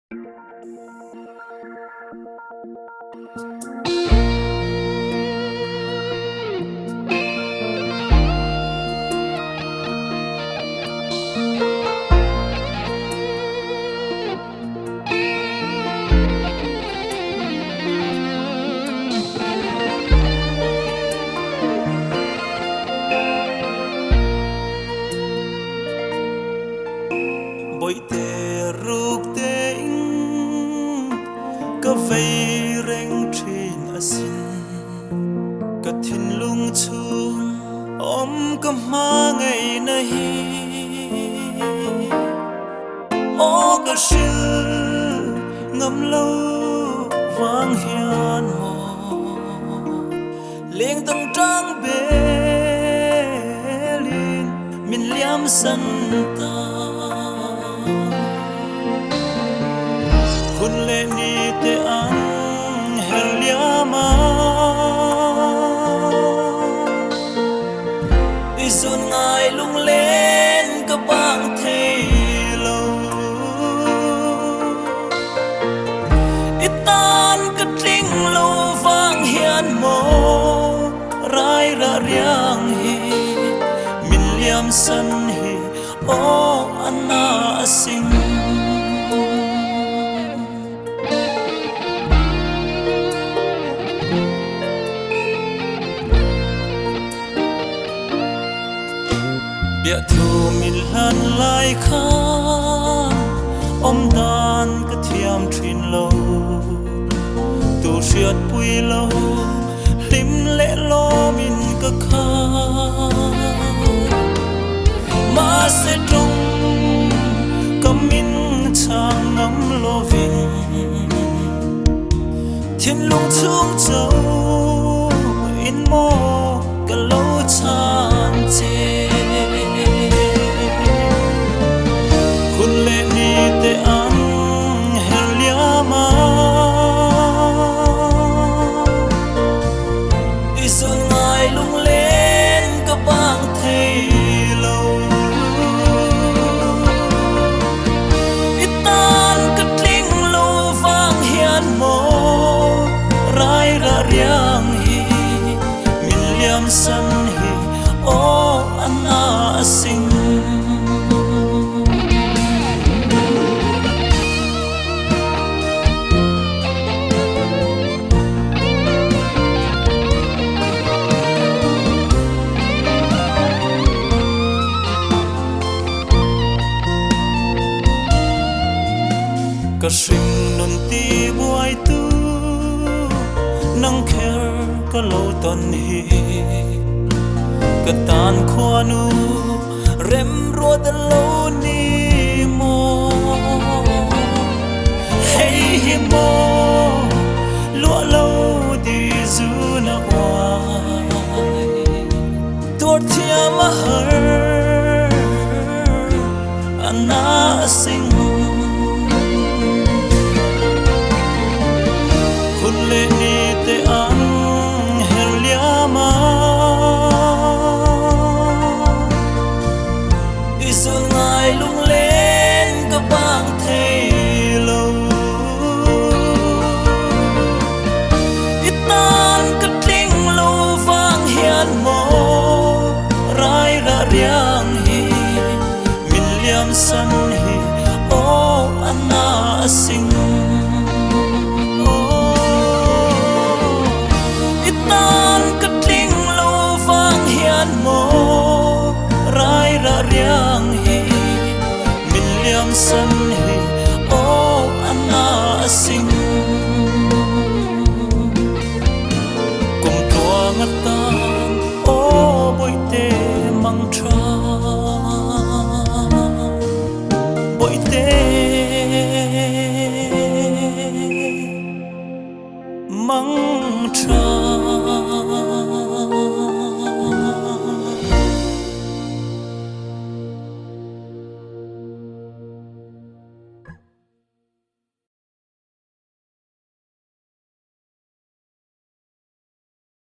Bawihte ruk tein ka vei reng thin asin. Ka thinlung chhung awm ka hma ngei na hi. Aw ka hril ngam lo vang hian maw leng dang tang belin min liam san ta. Hun leh ni te an her liam a, i zun ngai lunglen ka bang thei lo. I tan ka tling lo vang hian maw rai ra riang hi min liam san hi aw ana asin. Biahthu min hlan lai khan awm dan ka thiam thin lo, tu hriat pui lo hlim leh lawmin ka khan. Mahse tawng ka min chhang ngam lovin thinlung chhung cho in maw ka lo chhan che. Hun leh ni te an her liam a, i zun ngai lunglen ka bang thei lo. I tan ka tling lo vang hian maw rai ra riang hi min liam san hi aw ana asin. Ka hring nun ti buai tu nang kher ka lo tawn hi, ka tan khuanu rem ruat lo ni maw. Hei hi maw lua lo di zu na uai tuar thiam a har ana sing. Hun leh ni te an her liam a, i zun ngai lunglen ka bang thei lo. I tan ka tling lo vang hian maw rai ra riang hi min liam san hi aw ana asin. I tan ka tling lo vang hian maw rai ra riang hi min liam san hi aw ana asin. Kum tuang atan aw bawihte mang tha.